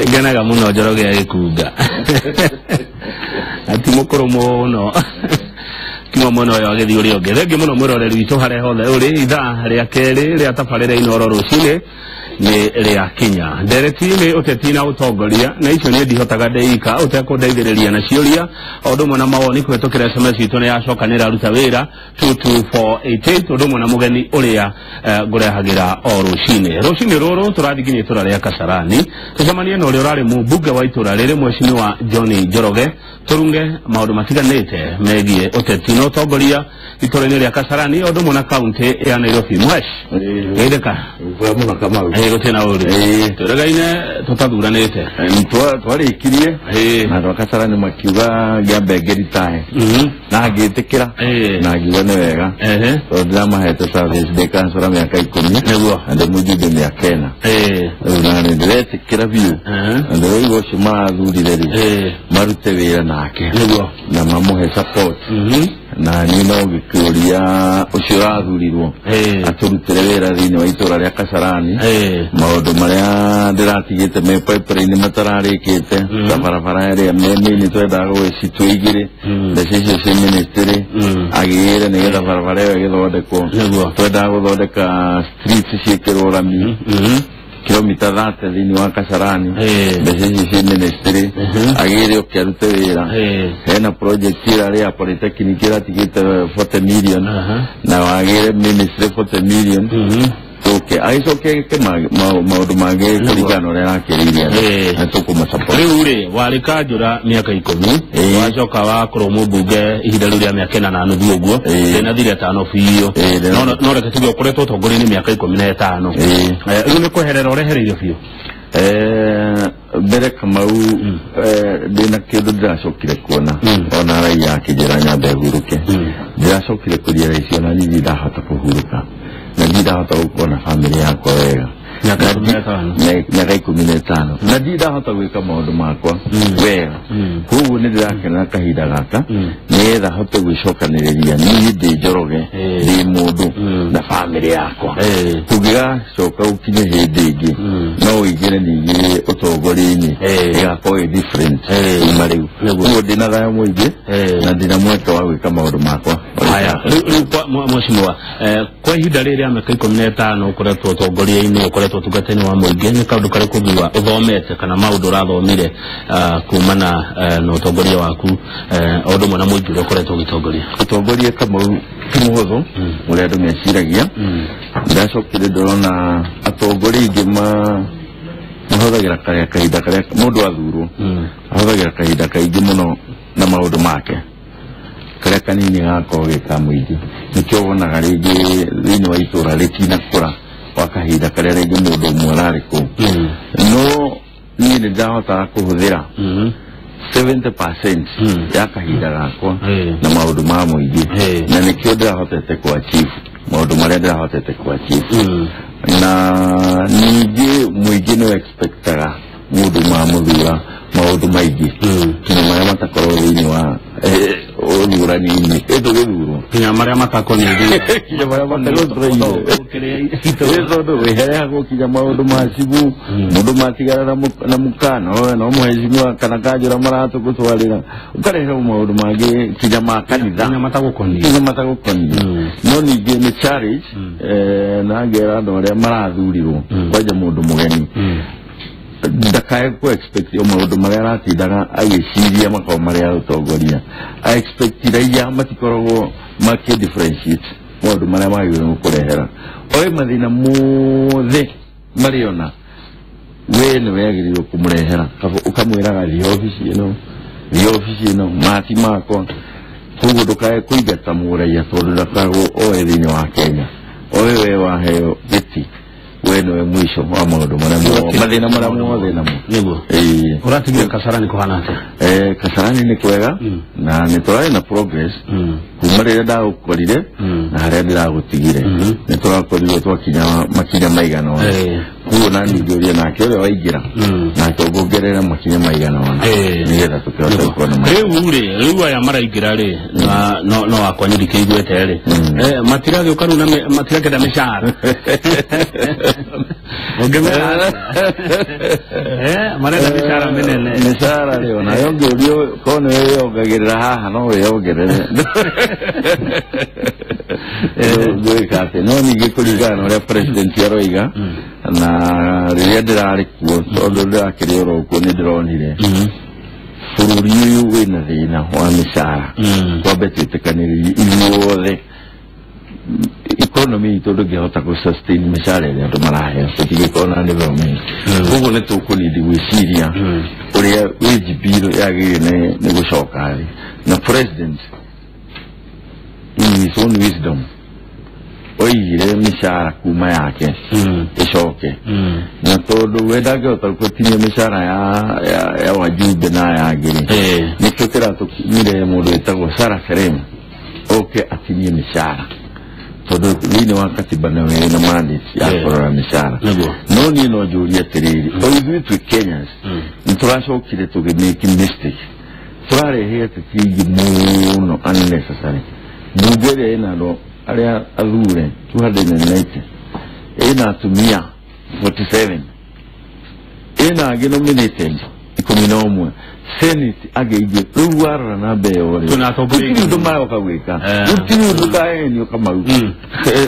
Ngenaga mũno Njoroge agĩkunga. Ati mũkũrũ mũno. Kiuma mwena ũyũ agĩthiĩ ũrĩa ũngĩ. Thengiũ mũno mwĩroreri witũ harĩa hothe ũrĩ, ithaa rĩa kerĩ rĩa tabarĩra Inooro rũcinĩ nĩ rĩa kinya. Ndereti nĩ ũteti na ũtongoria, na icio niĩ ndihotaga ndĩika ũtekũndeithĩrĩria na ciũria o ũndũ ũmwe na mawoni kũhĩtũkĩra SMS itũ nĩ yacoka nĩ ĩraruta wĩra 22488 ũndũ ũmwe na mũgeni ũrĩa ngũrehagĩra o rũcinĩ. Rũcinĩ rũrũ tũrathiĩ nginya itũra rĩa Kasarani tũcemanie na ũrĩa ũrarĩ mũmbunge wa itũra rĩrĩ Mheshimiwa John Njoroge, tũrunge maũndũ matiganĩte megiĩ ũteti na ũtongoria itũra-inĩ rĩa Kasarani o ũndũ ũmwe na kaunti ya Nairobi. Mhesh, geithĩka. Mũno Kamau. Gũtirĩ na ũru. Tũregaine tũtathuranĩte. Twarĩkirie na andũ a Kasarani makiuga ngĩambe ngĩritae na ngĩtĩkĩra na ngiuga nĩ wega tondũ ndĩramahete service ndĩ kansora mĩaka 10 nĩguo na ndĩ mũjumbe mĩaka 4. Rĩu na nĩ ndĩretĩkĩra biũ na ndĩraigua ũcio marathurire rĩ marute wĩra nake nĩguo na mamũhe support na niĩ no ngĩkĩũria ũcio ũrathurirwo atũrutĩre wĩra thĩinĩ wa itũra rĩa Kasarani maũndũ marĩa ndĩratigĩte me pipeline matararĩkĩte ta barabara ĩrĩa mĩnini twendaga gũgĩcitwo igĩrĩ mbeca icio ciĩ ministry agĩĩre nĩgetha barabara ĩyo ĩgĩthondekwo. Twendaga gũthondeka streets ciĩkĩrwo rami kilomita 30 thĩinĩ wa Kasarani mbeca icio ciĩ ministry agĩĩre ũke arute wĩra. Hena project ĩrarĩ ya polytechnic ĩratigĩte 40 million na wagĩre ministry 40 million tũke agĩcoke eke maũndũ mangĩ kũringana na ũrĩa arakĩrĩirie na tũkũmũsupport. Rĩu rĩ warĩ kanjũra mĩaka 10 wacoka wakorwo mũmbunge ihinda rĩu rĩa mĩaka 4.5 ũguo ndĩnathire 5 biũ no reke tuge ũkoretwo ũtongoria-inĩ mĩaka 15. Rĩu nĩ kweherera ũrehereire biũ? Mbere Kamau ndĩna kĩndũ ndĩracokire kuona ona raia akĩnjĩra nyambe hurũke ndĩracokire kũria icio na niĩ ndahota kũhurũka na ndirĩ ndahota gũkorwo na bamĩrĩ yakwa wega mĩaka 15 na ndirĩ ndahota gwĩka maũndũ makwa wega. Koguo nĩ ndĩrakenera kahinda gaka nĩgetha hote gwĩcokanĩrĩria niĩ ndĩ Njoroge ndĩ mũndũ na bamĩrĩ yakwa. Tũngĩgacoka gũkinye hĩndĩ ĩngĩ no ũingĩre ningĩ ũtongoria-inĩ ĩgakorwo ĩ different kuma rĩu. Koguo ndĩna thayũ mũingĩ na ndĩna mweke wa gwĩka maũndũ makwa. Haya, rĩu Mheshimiwa, kwa ihinda rĩrĩ rĩa mĩaka 15 ũkoretwo ũtongoria-inĩ, ũkoretwo ũtungata-inĩ wa mũingĩ, nĩ kaũndũ karĩkũ ũngiuga ũthomete kana maũndũ ũrathomire kumana na ũtongoria waku o ũndũ ũmwe na mũingĩ ũrĩa ũkoretwo ũgĩtongoria? Ũtongoria Kamau ti mũhũthũ ũrĩa andũ meciragia. Ndacokire ndĩrona atongoria aingĩ mahũthagĩra kahinda karĩa mũndũ athurwo ahũthagĩra kahinda kaingĩ mũno na maũndũ make karĩa kanini gakorwo gĩ ka mũingĩ. Nĩkĩo wonaga rĩngĩ thĩinĩ wa itũra rĩtinakũra kwa kahinda karĩa rĩngĩ mũndũ ũmwe ararĩ kũu. No niĩ nĩ ndĩrahotaga kũhũthĩra 70% ya kahinda gakwa na maũndũ ma mũingĩ na nĩkĩo ndĩrahotete kũ-achieve maũndũ marĩa ndĩrahotete kũ-achieve. Na ningĩ mũingĩ nĩ expectaga mũndũ mamũthura maũndũ maingĩ nginya marĩa matakorwo thĩinĩ wa ũthurani-inĩ ĩtũgĩthurwo nginya marĩa matakoniĩ nginya marĩa matakoniĩ tondũ wĩhereagwo nginya maũndũ ma cibũ mũndũ matigara na mũka no mũhecimiwa kana kanjũra maratũgũtwarĩra ũkareherwo maũndũ mangĩ nginya ma kanitha nginya matagũkoniĩ nginya matagũkoniĩ. No ningĩ nĩ challenge na ngera andũ arĩa marathurirwo kwanja mũndũ mũgeni ndakae ku expect o maũndũ marĩa aratindaga agĩciria makorwo marĩa ũtongoria a expect raia matikoragwo makĩ differentiate maũndũ marĩa magĩrĩirwo kũrehera oe mathĩna mothe marĩona we nĩ wagĩrĩirwo kũmũrehera ũkamwĩraga thiĩ obici ĩno thiĩ obici ĩno mati makwa. Koguo ndũkae kũingata mũraia tondũ ndakoragwo oe thĩinĩ wa Kenya oe we waheo gĩti we nĩwe mũico wa maũndũ marĩa mathĩna marĩa mothe namo. Nĩguo ũratigire Kasarani kũhana atĩa? Kasarani nĩ kwega na nĩ tũrarĩ na progress kuma rĩrĩa ndagũkorire na harĩa ndĩragũtigire nĩ tũrakorirwo twakinya makinya maigana ũna. Koguo na ningĩ nake ũrĩa waingĩra nake ũngongerera makinya maigana ũna nĩgetha tũkĩhote gũkorwo na rĩu rĩ rĩu aya maraingĩra rĩ na no wakwa nĩ ndikĩiguĩte rĩ matiragĩũka rĩu na matirakenda mĩcara. Ũngĩmera marenda mĩcara mĩnene. Mĩcara rĩ onayo ngĩũrio korwo nĩ wĩyongagĩrĩra haha no wĩyongerere. Ngwĩka atĩ no ningĩ kũringana na ũrĩa president aroiga na rĩrĩa ndĩrarĩ kuo tondũ ndĩrakĩrĩ oro kuo nĩ ndĩronire bũrũri ũyũ wĩna thĩna wa mĩcara. Twambe twĩtĩkanĩrie ithuothe economy itũ ndũngĩhota gũ sustain mĩcara ĩrĩa andũ maraheo tũtingĩkorwo na development. Koguo nĩ tũkũnindi gwĩciria ũrĩa wage bill yagĩrĩire nĩ gũcoka thĩ na president in his own wisdom oigire mĩcara kuma yake ĩcoke na tondũ we ndangĩhota gũtinia mĩcara ya wajumbe na aya angĩ rĩ nĩkĩo kĩratũmire mũndũ wĩtagwo Sarah Serem oke atinie mĩcara tondũ thĩinĩ wa katiba nawe ĩna mandate ya kũrora mĩcara. No niĩ no njũrie atĩrĩrĩ o ithuĩ twĩ Kenyans nĩ tũracokire tũgĩ make mistake tũrarehe ateti aingĩ mũno unnecessary. Mbunge ĩrĩa ĩna andũ arĩa athure 290 ĩna atumia 47 ĩna angĩ nominated 11 Senate angĩ aingĩ. Rĩu warora namba ĩyo rĩ gũtirĩ ũndũ maroka gwĩka gũtirĩ ũndũ kaenio Kamau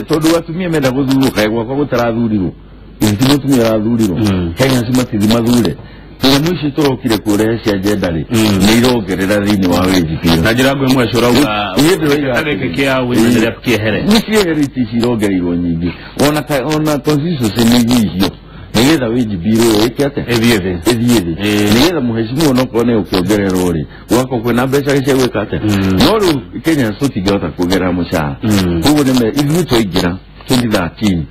tondũ atumia menda gũthurwo kaĩ gwakwa gũtarathurirwo ti mũtumia ũrathurirwo Kenya matithi mathure nyamũ icio tũrokire kũrehe cia gender rĩ nĩ irongerera thĩinĩ wa wage bill. Na njĩra ngwe mwecu ũrauga gĩkĩ kĩa women rep kĩehere nĩ kĩeherete ici irongereirwo nyingĩ ona constituency nĩ inyihio nĩgetha wage bill ĩyo ĩke atĩa ĩthiĩ thĩ ĩthiĩ thĩ nĩgetha mũhecimiwa onokorwo nĩ ũkĩongererwo rĩ gwakorwo kwĩna mbeca cia gwĩka atĩa. No rĩu Kenya tũtingĩhota kuongerera mũcara. Koguo nĩ ithuĩ twaingĩra 2013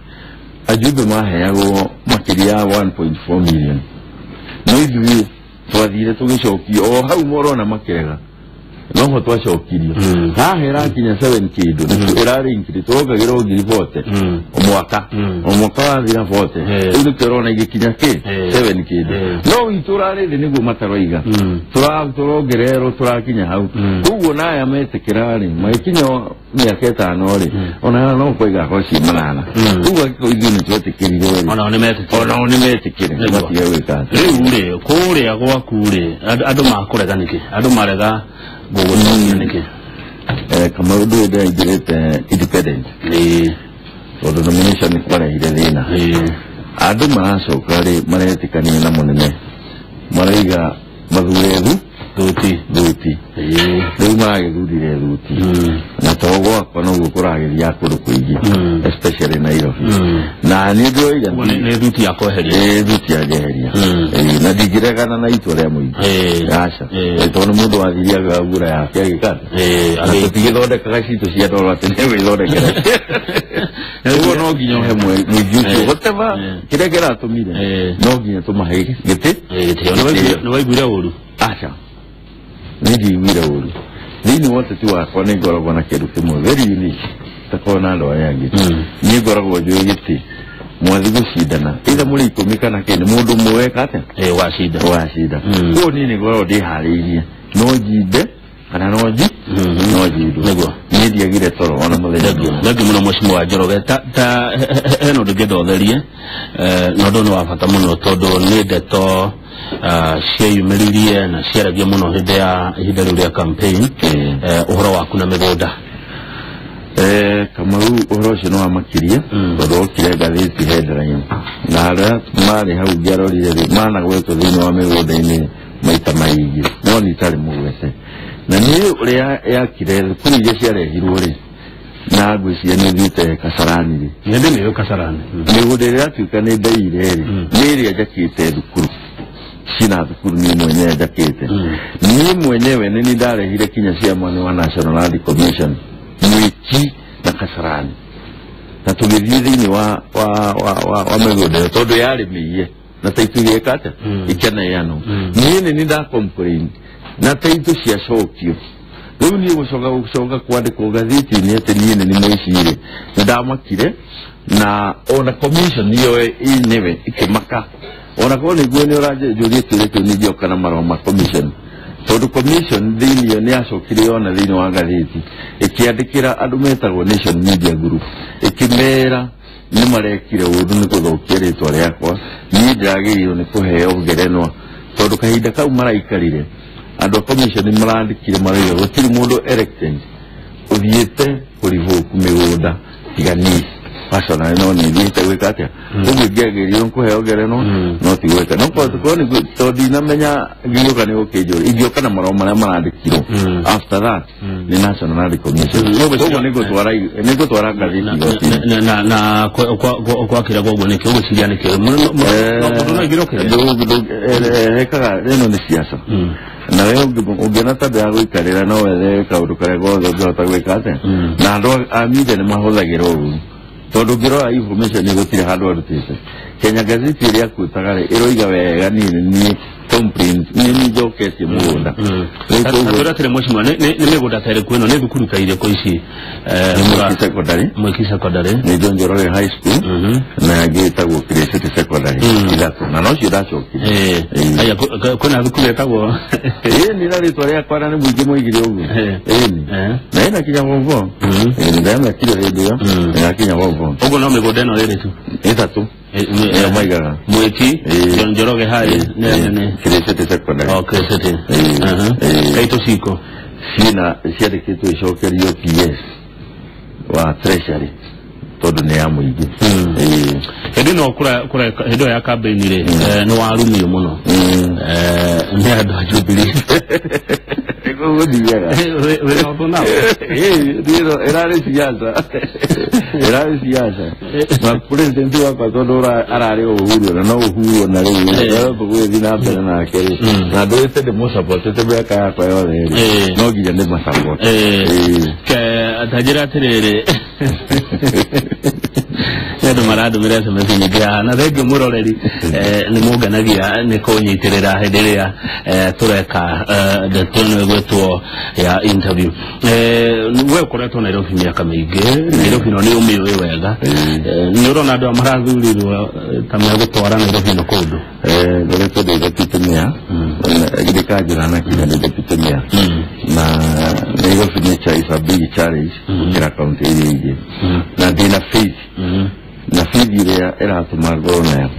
ajumbe maheagwo makĩria ya 1.4 million no ithuĩ twathire tũgĩcokio o hau morona makĩrega noho twacokirio haha ĩrakinya 7 kĩndũ ĩrarĩ increase tũrongagĩrwo ngiri 40 o mwaka o mwaka wathira 40 rĩu nĩkĩo ũrona igĩkinya kĩ 7 kĩndũ no witũ ũrarĩ thĩ nĩguo mataroiga tũrongererwo tũrakinya hau. Koguo na aya metĩkĩra rĩ magĩkinya mĩaka 5 rĩ ona no kwaiga ciĩ 8. Koguo angĩkorwo ithuĩ nĩ twetĩkĩrire rĩ onao nĩ metĩkĩre matige gwĩka atĩa. Rĩu rĩ kũrĩa gwaku rĩ andũ makũrega nĩkĩ andũ marega gũgũcokia nĩkĩ? Kamau ndũĩ ndĩraingĩrĩte independent tondũ nomination nĩ kwarehire thĩna. Andũ maracoka rĩ maretĩkania na mũnene maraiga mathure thuti rĩu maragĩthurire thuti na to gwakwa noguo kũragĩthiaga kũndũ kũingĩ especially Nairobi na niĩ ndĩroiga nĩ thuti ya kweheria thuti ya njeheria na ndingĩregana na itua rĩa mũingĩ aca tondũ nĩ mũndũ wathirie agĩgagura yake agĩka na tũtigĩthondekaga citũ cia ndoro atĩ nĩegwĩthondekera. Koguo no nginya ũhe mũingĩ ũcio whatever kĩrĩa kĩratũmire no nginya tũmahe gĩtĩ. Nĩ waiguire ũru? Aca nĩ ndiiguire ũru. Thĩinĩ wa ũteti wakwa nĩ ngoragwo na kĩndũ kĩmwe very unique takorwo na andũ arĩa angĩ. Niĩ ngoragwo njũĩ gĩtĩ mwathi gũcindana either mũrĩ 10 kana kĩ nĩ mũndũ ũmwe weka atĩa wacinda. Koguo niĩ nĩ ngoragwo ndĩharĩirie no njinde kana no njindwo. Niĩ ndiagire toro ona mũthenya ũmwe. Thengiũ mũno Mheshimiwa Njoroge. Ta hena ũndũ ũngĩenda ũtherie na ũndũ nĩ wa bata mũno tondũ nĩ ndeto cieyumĩririe na ciaragia mũno hĩndĩ ya ihinda rĩu rĩa campaign ũhoro waku na mĩgũnda. Kamau ũhoro ũcio nĩ wamakirie tondũ okire ngathĩti headline na arĩa marĩ hau ngĩarorire rĩ managwetwo thĩinĩ wa mĩgũnda-inĩ maita maingĩ no niĩ itarĩ mũgwete. Na niĩ ũrĩa yakire thukuru iria ciarehirwo rĩ na ngwĩciria nĩ ũthiĩte Kasarani rĩ nĩ ndĩmĩũĩ Kasarani mĩgũnda ĩrĩa yatuĩka nĩ ndaire rĩ nĩ ĩrĩa njakĩte thukuru cina thukuru niĩ mwenyewe njakĩte. Niĩ mwenyewe nĩ ndarehire kinya chairman wa National Land Commission Mwiki na Kasarani na tũgĩthiĩ thĩinĩ wa mĩgũnda ĩyo tondũ yarĩ mĩiye na taitũ igĩka atĩa ĩkĩneanwo. Niĩ nĩ nda complain na taitũ ciacokio. Rĩu niĩ gũcoka kwandĩkwo ngathĩti-inĩ atĩ niĩ nĩ mũici rĩ nĩ ndamakire na ona commission ĩyo yenyewe ĩkĩmaka ona korwo nĩguo nĩ ũranjũria kĩũria kĩu ningĩoka na marũa ma commission tondũ commission thĩinĩ nĩ yacokire yona thĩinĩ wa ngathĩti ĩkĩandĩkĩra andũ metagwo Nation Media Group ĩkĩmera Nĩ marekire ũndũ nĩ gũthũkia rĩtwa rĩakwa. Niĩ ndĩragĩrĩirwo nĩ kũheo ngerenwa tondũ kahinda kau maraikarire andũ a commission nĩ marandĩkire marauga gũtirĩ mũndũ elected ũthiĩte kũrivoke mĩgũnda tiga niĩ personally no niĩ thiĩte gwĩka atĩa. Ũguo ingĩagĩrĩirwo kũheo ngerenwa no ti gwĩka no korwo nĩ tondũ ndinamenya ngĩũka nĩ gũkĩnjũria ingĩũka na marũa marĩa marandĩkirwo after that nĩ National Land Commission. Koguo nĩ ngũtwara ngathĩti igoti-inĩ. Na kwakĩra koguo nĩkĩ ũgwĩciria nĩkĩ mũndũ no aingĩre ũkĩrĩa? Rekaga ĩno nĩ siasa na we ũngĩona ta ndĩragũikarĩra no wethe kaũndũ karĩa gothe ũngĩhota gwĩka atĩa. Na andũ a media nĩ mahũthagĩra ũru tondũ ũngĩrora information gũtirĩ handũ arutĩte. Kenya Gazeti ĩrĩa akuĩtaga rĩ ĩroiga wega niĩ nĩ niĩ complaint niĩ nĩ njoketie mũgũnda. Rĩu koguo Atwĩra atĩrĩ mheshimiwa, nĩ mĩgũnda ta ĩrĩkũ ĩno, nĩ thukuru ta irĩkũ ici? Nĩ Mwiki Secondary. Mwiki Secondary. Nĩ John Njoroge High School na ĩngĩ ĩtagwo Clay City Secondary, ithatũ na nocio ndacokire. Aya, kwĩna thukuru ĩtagwo Ĩĩ nĩ na rĩtwa rĩakwa na nĩ mũingĩ moigire ũguo. Ĩni na ĩna kinya form four. Ĩĩ ndamekire hĩndĩ ĩyo ĩgakinya form four. Ũguo no mĩgũnda ĩno ĩrĩ tu? Ĩtatũ ĩyo maigaga. Mwiki, John Njoroge High nĩ Clay City Secondary. Oh, Clay City. Kaitũ ciko Ciĩna ciandĩkĩtwo icokerio PS wa Treasury tondũ nĩ ya mũingĩ. Ĩĩ. Hĩndĩ ĩno hĩndĩ ĩyo ya campaign rĩ, nĩ warumio mũno nĩ andũ a Jubilee. Nĩguo gũthiaga. Wĩna ũndũ nao? Ĩĩ, ĩrarĩ siasa, ĩrarĩ siasa na president wakwa tondũ ararĩ Uhuru na no Uhuru na rĩu tũgũgĩthiĩ na mbere nake rĩ na ndũĩte ndĩmũsupportĩte mĩaka yakwa yothe rĩ, no nginya ndĩmasupport. Ke tanjĩra atĩrĩrĩ, nĩ andũ marandũmĩra SMS nyingĩ haha na thengiũ mũroreri, nĩ mũngenagia nĩ kũnyitĩrĩra hĩndĩ ĩrĩa tũreka ndeto ĩno ĩgwĩtwo ya interview. We ũkoretwo Nairobi mĩaka mĩingĩ, Nairobi no nĩ ũmĩũĩ wega. Nĩ ũrona andũ aya marathurirwo ta megũtwara Nairobi ĩno kũndũ? Ngoretwo ndĩ deputy mayor ndĩkanjĩra na kinya ndĩ deputy mayor na Nairobi nĩ is a big challenge gũkĩra kaunti iria ingĩ na ndĩna faith na faith ĩrĩa ĩratũma ngorwo nayo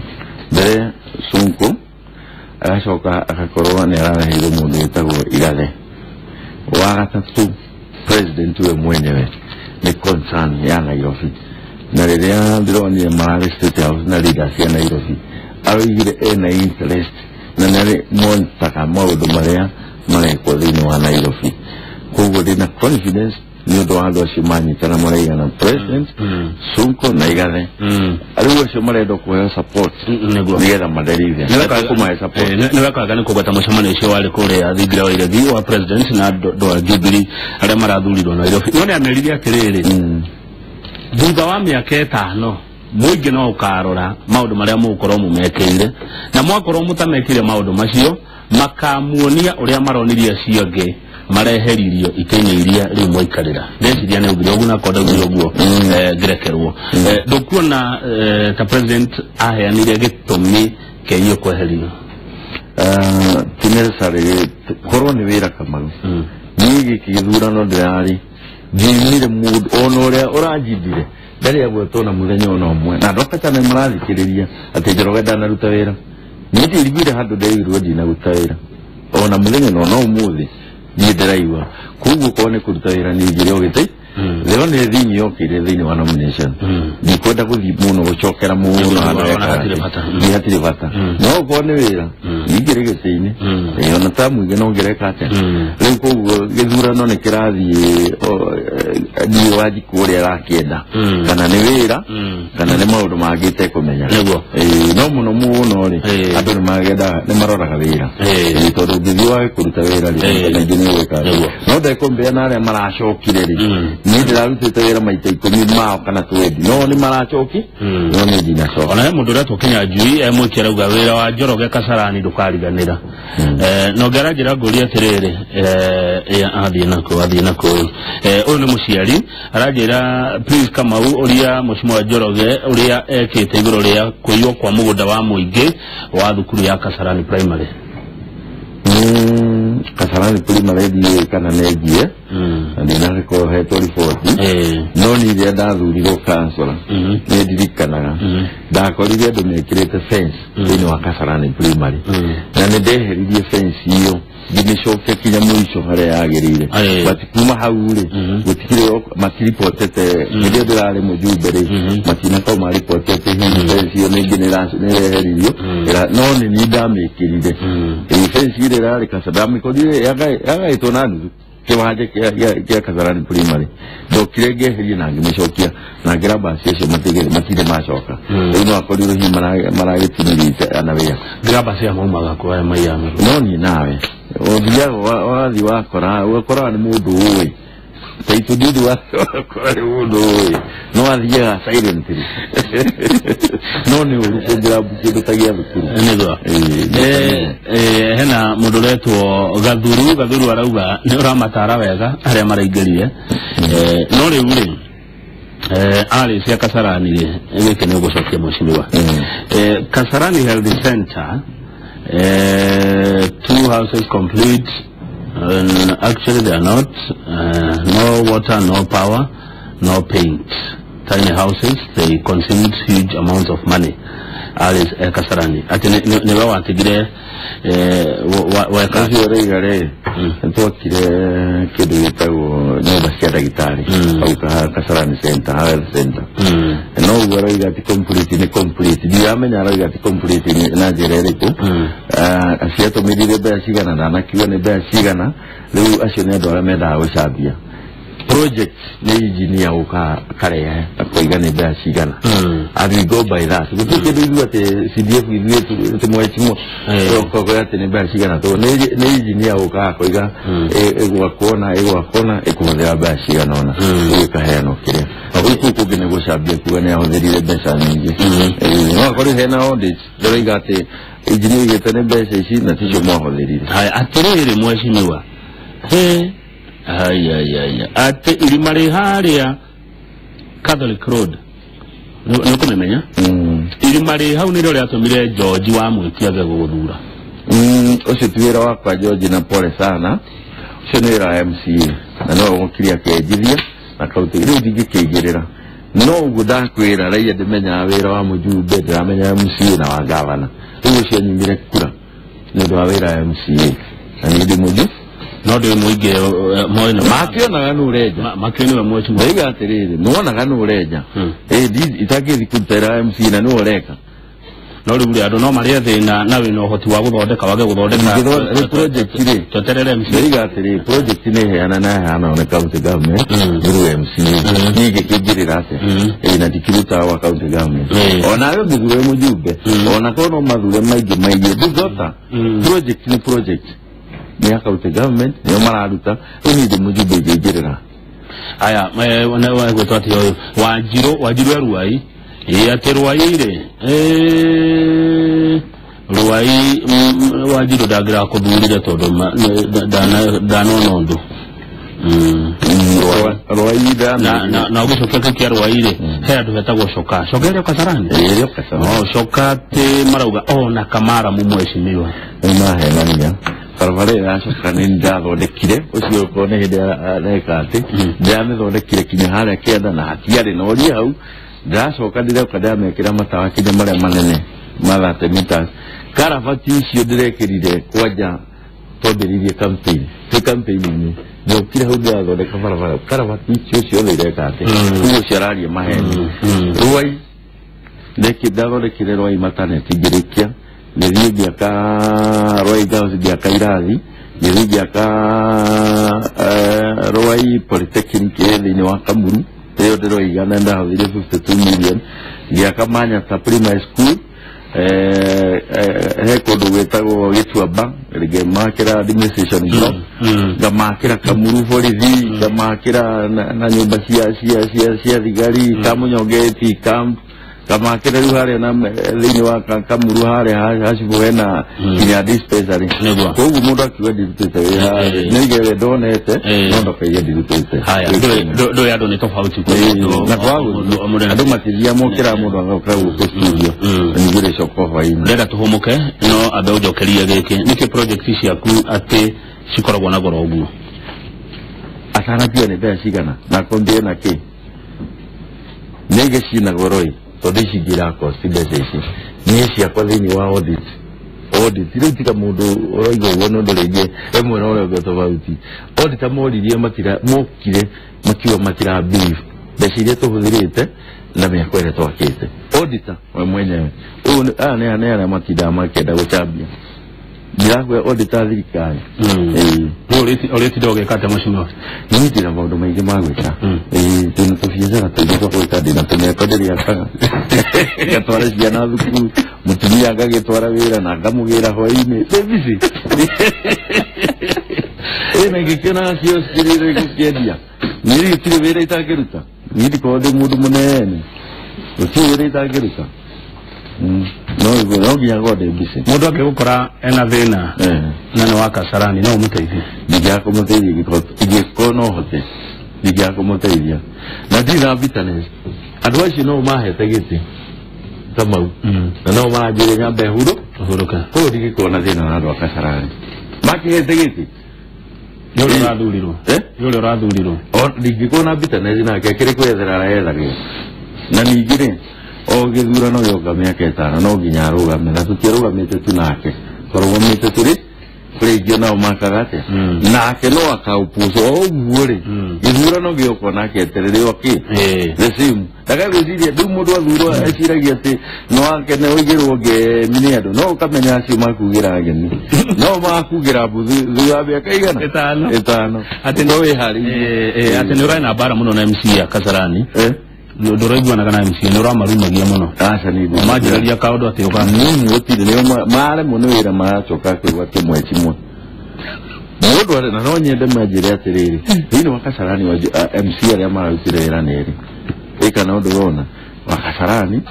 mbere Sonko agacoka agakorwo nĩ arareheirwo mũndũ wĩtagwo Igathe wa gatatũ president we mwenyewe nĩ concern ya Nairobi na rĩrĩa ndĩronire mararĩ State House na leaders ya Nairobi aroigire ena interest na nĩ monitaga maũndũ marĩa marekwo thĩinĩ wa Nairobi. Koguo ndĩna confidence nĩ ũndũ wa andũ acio manyitana maraigana president, Sonko na Igathe, rĩu acio marenda kũheo support nĩgetha maderithia kũmahe support. Nĩ wekaga nĩ kũgweta mũcemanio ũcio warĩ kũrĩa thingira wa Iregi wa president na andũ a Jubilee arĩa marathurirwo Nairobi. No nĩ ameririe atĩrĩrĩ, thutha wa mĩaka 5 mũingĩ no ũkarora maũndũ marĩa mũgũkorwo mũmekĩire na mwakorwo mũtamekire maũndũ macio makamuonia ũrĩa maronirie acio angĩ mareheririo itĩ-inĩ iria rĩu mwaikarĩra. Ndeciria nĩ augire ũguo na korwo ndaugire ũguo ngĩrekerwo. Ndũkuona ta president aheanire gĩtũmi kĩa inyuĩ kweherio? Ti necessary korwo nĩ wĩra Kamau niĩ gĩkĩ gĩthurano ndĩrarĩ ndiumire mũndũ ona ũrĩa ũranjindire ndarĩ agwetwo na mũthenya ona ũmwe na andũ akata nĩ marathikĩrĩria atĩ Njoroge ndanaruta wĩra. Niĩ ndiiguire handũ nderirwo ndinaruta wĩra ona mũthenya no ũmũthĩ niĩ ndĩraigua. Koguo korwo nĩ kũruta wĩra niĩ ngĩrĩ o gĩtĩ leo nĩ thini yokire thĩinĩ wa nomination ndikwenda gũthiĩ mũno gũcokera mũno handũ nĩ hatirĩ bata no okorwo nĩ wĩra ningĩrĩ gĩtĩ-inĩ ona ta mũingĩ no ngĩreka atĩa. Rĩu koguo gĩthurano nĩ kĩrathiĩ niĩ Wanjikũ ũrĩa arakĩenda kana nĩ wĩra kana nĩ maũndũ mangĩ itekũmenya. No mũno mũno rĩ andũ nĩ maroraga wĩra tondũ ũngĩthiĩ wage kũruta wĩra rĩ maita maingĩ nĩ ũgwĩka no ndekũmbĩa na arĩa maracokire rĩ niĩ ndĩrarutĩte wĩra maita 10 mao kana 20 no nĩ maracoki no nĩ ndinacoka. Ona he mũndũ ũretwo Kĩnyanjui mwĩki arauga wĩra wa Njoroge Kasarani ndũkariganĩra. No ngĩaranjĩra ngũria atĩrĩrĩ, athiĩ nakũ ũyũ nĩ mũciari aranjĩra please Kamau ũria mheshimiwa Njoroge ũrĩa ekĩte igũrũ rĩa kũiywo kwa mũgũnda wa mũingĩ wa thukuru ya Kasarani Primary. Kasarani primary ndiũĩ kana nenjie na ndinakorwo hetwo riboti, no niĩ rĩrĩa ndathurirwo kansora nĩ ndirikanaga ndakorire andũ mekĩrĩte fence thĩinĩ wa Kasarani primary, na nĩ ndeheririe fence iyo ngĩmĩcokia kinya mũico harĩa yagĩrĩire. But kuma hau rĩ, gũtikĩrĩ matiribotete. Hĩndĩ ĩyo ndĩrarĩ mũjumbe rĩ, matinakorwo maribotete hihi fence iyo nĩngĩ nĩreheririo, no nĩ niĩ ndamĩkĩrire. Fence ĩrĩa ĩrarĩ Kasarani ndamĩkorire yagaĩtwo na nuthu kĩwanja kĩa Kasarani primary, ndokire ngĩeheria na ngĩmĩcokia na ngĩra basi acio matirĩ macoka. Rĩu no akorirwo hihi maragĩtinĩrĩte ana wĩra grabas ya maumaga kwa aya maiyana. No niĩ nawe ũthiaga wathiĩ wakora ũgakoraga nĩ mũndũ ũĩ taitũ ndithi wakora nĩ mũndũ ũĩ no athiaga silently, no nĩ ũru kũngĩrambu kĩndũ ta gĩa thukuru. Nĩguo. Hena mũndũ ũretwo Gathuru arauga nĩ ũramatara wega arĩa maraingĩrire, no rĩu rĩ arĩ cia Kasarani rĩ, gĩkĩ nĩ ũgũcokia mheshimiwa. Kasarani Health Center, 2 houses complete, and actually they are not, no water, no power, no paint, tiny houses, they consumed huge amounts of money. Alice Kasarani ati niwe watigire weka ũcio ũraiga rĩ, nĩtwakire kĩndũ gĩtagwo nyũmba cia ndagĩtarĩ hau Kasarani Center, Health Center. No ũguo aroiga ti complete, nĩ complete, ndiramenya aroiga ti complete na njĩra ĩrĩkũ. Ciatũmĩrire mbeca cigana, ndanakiuga nĩ mbeca cigana. Rĩu acio nĩ andũ arĩa mendaga gũcambia project, nĩ engineer ũka akarehe akoiga nĩ mbeca cigana, and we go by that. Gũtirĩ kĩndũ ithuĩ atĩ CDF ithuĩ tũmwe tũkoya atĩ nĩ mbeca cigana, tũ nĩ engineer ũka akoiga ĩgwakwo na ĩgwakwo na ĩkũhũthĩra mbeca cigana ũna, rĩu ĩkaheanwo kĩrĩa. Rĩu kũu kũngĩ nĩ gũcambia kuga nĩ ahũthĩrire mbeca nyingĩ. No akorwo hena audit ndĩroiga atĩ engineer oigĩte nĩ mbeca ici na ticio mwahũthĩrire. Haya, atĩrĩrĩ mheshimiwa, he haya atĩ irima rĩ harĩa Catholic Road nĩ ũkũmĩmenya, irima rĩ hau nĩrĩo rĩatũmire George wa Mwĩki age gũgũthura. Ũcio ti wĩra wakwa George, na pole sana, ũcio nĩ wĩra wa MCA na no ũkire akĩenjithia na kaunti, rĩu ndingĩkĩingĩrĩra. No ũguo ndakwĩra raia ndĩmenyaga wĩra wa mũjumbe, ndĩramenya MCA na wa gavana, rĩu ũcio nyumire kura nĩ ũndũ wa wĩra wa MCA na niĩ ndĩ mũjumbe. No ndĩ mũingĩ moĩ na makĩonaga nĩ ũrenja, makĩoniwe mheshimiwa. Ndaiga atĩrĩrĩ, nĩwonaga nĩ ũrenja, itangĩthi kũruta wĩra wa MCA na nĩwe ũreka. No rĩu rĩ andũ no marĩe thĩna na wĩna ũhoti wa gũthondeka wage gũthondeka project rĩ, tweterere MCA. Ndaiga atĩrĩrĩ, project nĩ ĩheana na ĩheanagwo nĩ county government through MCA, niĩ ingĩkĩingĩrĩra atĩa? Na ndikĩrutaga wa county government. Onawe ũngĩthure mũjumbe, ona korwo no mathure maingĩ maingĩ, ndũthota project nĩ project nĩ ya county government, nĩo mararuta. Rĩu niĩ ndĩ mũjumbe ingĩingĩrĩra. Aya gwĩtwo atĩa ũyũ Wanjiru ya Ruai, atĩ Ruai rĩ, Ruai Wanjiru ndangĩrakũthurire tondũ ndanona ũndũ. Ruai na ũgĩcokia kĩu kĩa Ruai rĩ, he andũ hetagwo Coka, Coka ĩrĩa Kasarani, ĩrĩa Kasarani, Coka atĩ marauga ona Kamara mheshimiwa nĩmahenania. Barabara ĩyo ya Coka nĩ ndathondekire, ũcio ũkorwo nĩ hĩndĩ areka atĩ ndĩramĩthondekire kinya harĩa kĩanda na hatiarĩ na ũria hau. Ndĩracoka ndĩroka ndĩramekĩra matawa kinya marĩa manene ma 30 meters. Karabati icio ndĩrekĩrire kwanja twambĩrĩirie campaign, twĩ campaign-inĩ ndokire hau ndĩrathondeka barabara, karabati icio ciothe ireka atĩ ũguo ũcio araria maheni. Ruai ndathondekire Ruai maternity ngĩrĩkia, ngĩthiĩ ngĩaka Ruai Girls, ngĩaka irathi, ngĩthiĩ ngĩaka Ruai Polytechnic ĩ thĩinĩ wa Kamuru, ĩyo ndĩroiga na ndahũthĩrire 52 million, ngĩaka Manyata Primary School, he kũndũ gwĩtagwo Gĩtuamba, ngĩmakĩra administration block, ngamakĩra Kamuru borithi, ngamakĩra na nyũmba cia thigari, Kamunyongeti camp, Kamakĩre rĩu harĩa na thĩinĩ wa Kamuru harĩa hacibũ hena nginya dispensary. Koguo mũndũ akiuga ndirutĩte wĩra nĩ ndonete no ndakaiga ndirutĩte. Haya, ndũĩ andũ nĩ tofauti na kwaga andũ matithia mokĩra mũndũ agokĩra gũkũ studio ningĩ rĩcoka hwaĩ-inĩ. Ndĩrenda tũhũmũke no ambe ũnjokerie gĩkĩ nĩkĩ project ciaku atĩ cikoragwo na goro ũguo? Atanakiuga nĩ mbeca cigana na akorwo na kĩ nĩngĩ cina goro ĩ tondũ ici ingĩ irakosti mbeca ici niĩ ciakwa thĩinĩ wa audit rĩu tiga mũndũ ũroiga ũguo nĩ ũndũ rĩngĩ ĩmwe na ũrĩa ũngĩ tofauti. Auditor moririe mokire makiuga matira believe mbeca iria tũhũthĩrĩte na mĩako ĩrĩa twakĩte. Auditor we mwenyewe ũyũ aya nĩ arĩa matindaga makĩenda gũcambia ndirakwĩra auditor thirikari. Ũrĩtinda ũgĩka atĩa mheshimiwa? Niĩ ndĩna maũndũ maingĩ ma gwĩka. Ndĩna tũbiacara tũingĩ twa gwĩka, ndĩna tũmĩako ndĩrĩakaga ngatwara ciana thukuru, mũtumia ngagĩtwara wĩra na ngamũgĩra hwaĩ-inĩ. Ndĩ busy. Na ngĩkĩona cio cikĩrĩre gũkĩendia. Niĩ gũtirĩ wĩra itangĩruta. Niĩ ndikoragwo ndĩ mũndũ mũnene, gũtirĩ wĩra itangĩruta. No nginya ngorwo ndĩ busy. Mũndũ angĩgũkora ena thĩna na nĩ wa Kasarani no ũmũteithie? Ndingĩaga kũmũteithia ingĩkorwo no hote, ndingĩaga kũmũteithia. Na ndirĩ na bitterness. Andũ acio no mahete gĩtĩ ta mau na no maranjĩre nyambe hurũke, koguo ndingĩkorwo na thĩna na andũ a Kasarani makĩhete gĩtĩ. Nĩ ũrĩa ũrathurirwo? Nĩ ũrĩa ũrathurirwo. Ndingĩkorwo na bitterness nake akĩrĩ kwethera arethagĩra. Na ningĩ rĩ o gĩthurano gĩoka mĩaka ĩtano no nginya arũgame, na tũtiarũgamĩte tu nake, twarũgamĩte tũrĩ kũrĩ ingĩ nao makaga atĩa nake no akaũpuco o ũguo rĩ gĩthurano gĩoka nake eterere oke the same. Ndagagwĩciria rĩu mũndũ athurwo eciragia atĩ no akene ũigĩrwo ngemi nĩ andũ, no ũkamenya acio makugĩra ngemi no makugĩra mbu thutha wa mĩaka igana ĩtano atĩ no wĩharĩirie. Atĩ nĩ ũrarĩ na mbara mũno na MC ya Kasarani, ndũraiguanaga na MC, nĩ ũramarumagia mũno. Aca nĩ manjĩrĩria kaũndũ atĩ ũka gũtirĩ nĩo maremwo nĩ wĩra maracoka kũigua kĩmwe kimwe mũndũ arĩ na no nyende manjĩre atĩrĩrĩ thĩinĩ wa Kasarani wa MC arĩa mararutire wĩra nĩ erĩ ĩka na ũndũ ũrona wa Kasarani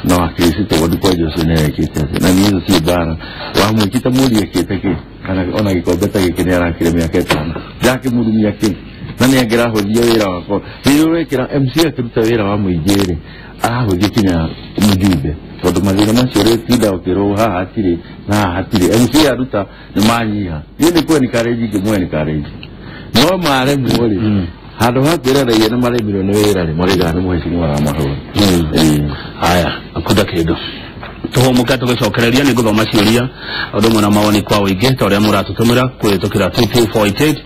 na wa Kristo tondũ kwa Jose nĩ ekĩte atĩ na niĩ tũtirĩ mbara wamwĩkĩte mũriũ ekĩte kĩ kana ona gĩkombe ta gĩkĩ nĩ arakire mĩaka ĩtano ndakĩmurumia kĩ na nĩ angĩrahũthia wĩra wakwa. Rĩrĩa ũrekĩra MC akĩruta wĩra wa mũingĩ rĩ arahũthia kinya mũjumbe tondũ mathĩna macio ũrĩtinda ũkĩrwo haha hatirĩ na haha hatirĩ MC aruta nĩ manyiha. Niĩ nĩ kũ encourage ingĩmũ encourage no maremwo rĩ handũ ha kwĩra raia nĩ maremirwo nĩ wĩra rĩ maraugaga nĩ mũhecimiwa aramahũra. Haya, akunda kĩndũ tũhũmũke tũgĩcokereria nĩ ngũthoma ciũria ũndũ ũmwe na mawoni kwa ũingĩ ta ũrĩa mũratũtũmĩra kũhĩtũkĩra 22488.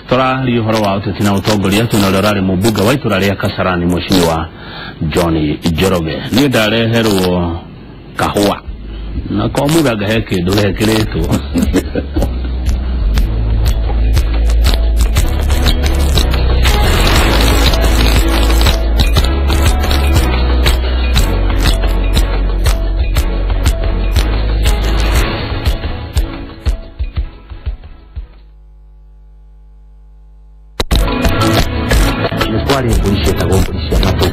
Tũraria ũhoro wa ũteti na ũtongoria twĩna ũrĩa ũrarĩ mũmbunge wa itũra rĩa Kasarani mheshimiwa John Njoroge. Niĩ ndareherwo kahũa na ko mũthanga he kĩndũ gekĩrĩtwo. Kwarĩ mbũri cietagwo mbũri cia matũ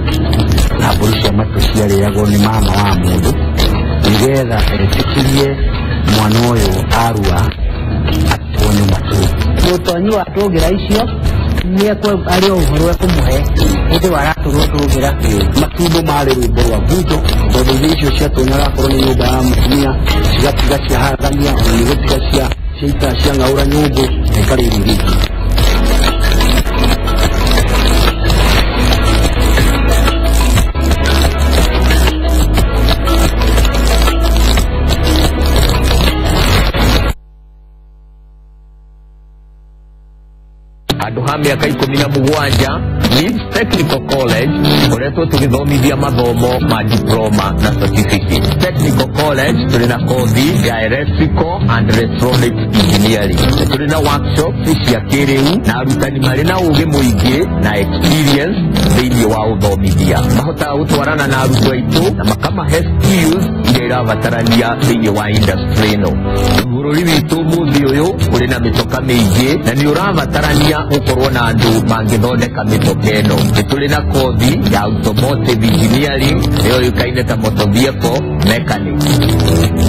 na mbũri cia matũ ciarĩagwo nĩ mama wa mũndũ nĩgetha etĩkĩrie mwana ũyũ arua atonywo matũ. Mũtonyi wa tũngĩra icio nĩ arĩ o ũhoro ekũmũhe hĩndĩ ĩyo aratũrwo tũngĩra. Matumbo marĩ rwĩmbo rwa mbunjo tondũ irio icio ciatonyaga akorwo nĩ nyũmba ya mũtumia cigatiga ciaharagania ona nĩ gũtiga ciaita ciang'aũra nyũngũ na ikarĩa irio iria ingĩ. Andũ ha mĩaka 17 Leeds Technical College koretwo tũgĩthomithia mathomo ma diploma na certificate. Technical College tũrĩ na kothi ya electrical and electronic engineering. Tũrĩ na workshop cia kĩrĩu na arutani marĩ na ũgĩ mũingĩ na experience thĩinĩ wa ũthomithia. Mahotaga gũtwarana na arutwo aitũ na makamahe skills iria irabatarania thĩinĩ wa industry ĩno. Bũrũri witũ mũthĩ ũyũ ũrĩ na mĩtoka mĩingĩ na nĩ ũrabatarania gũkorwo na andũ mangĩthondeka mĩtoka. mĩaka ĩno. Nĩ tũrĩ na kothi ya automotive engineering, nĩyo yũĩkaine ta motor vehicle mechanic.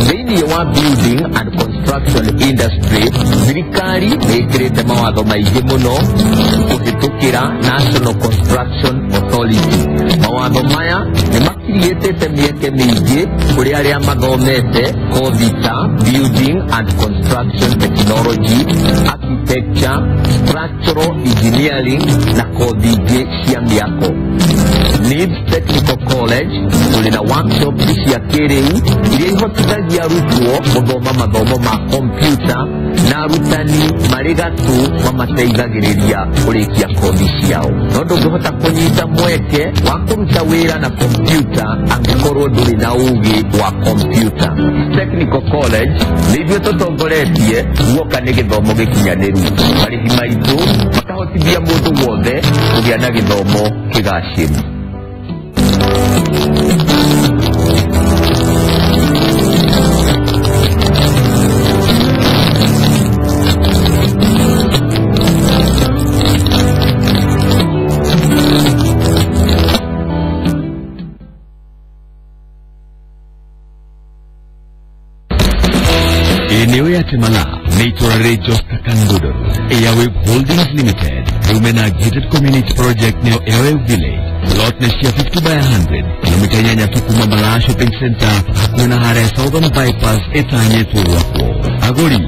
Thĩinĩ wa building and construction industry, thirikari nĩ ĩkĩrĩte mawatho maingĩ mũno kũhĩtũkĩra National Construction Authority. Mawatho maya nĩ makiriĩtĩte mĩeke mĩingĩ kũrĩ arĩa mathomete kothi ta building and construction technology, architecture, structural engineering na kothi ingĩ cia mĩako. NIBS Technical College tũrĩ na workshop cia kĩrĩu iria ihotithagia arutwo gũthoma mathomo ma kompyuta, na arutani marĩ gatũ mamateithagĩrĩria kũrĩkia kothi ciao. No ndũngĩhota kũnyita mweke wa kũruta wĩra na kompyuta angĩkorwo ndũrĩ na ũgĩ wa kompyuta. Technical College nĩ ithuĩ tũtongoretie guoka nĩ gĩthomo gĩkinyanĩru. Marĩhi maitũ makahotithia mũndũ wothe kũgĩa na gĩthomo kĩgacĩru. Eneo ya Temala nĩ itũra rĩ Josta Kangudo. Airwave Holdings Limited rĩu na gated community project nĩyo Airwave Village. Lot nĩ cia 50 by 100, kilomita 8 tu kuma Malaa Shopping Center hakuhĩ na harĩa Southern Bypass ĩtanyĩtwo gwakwo. Agũri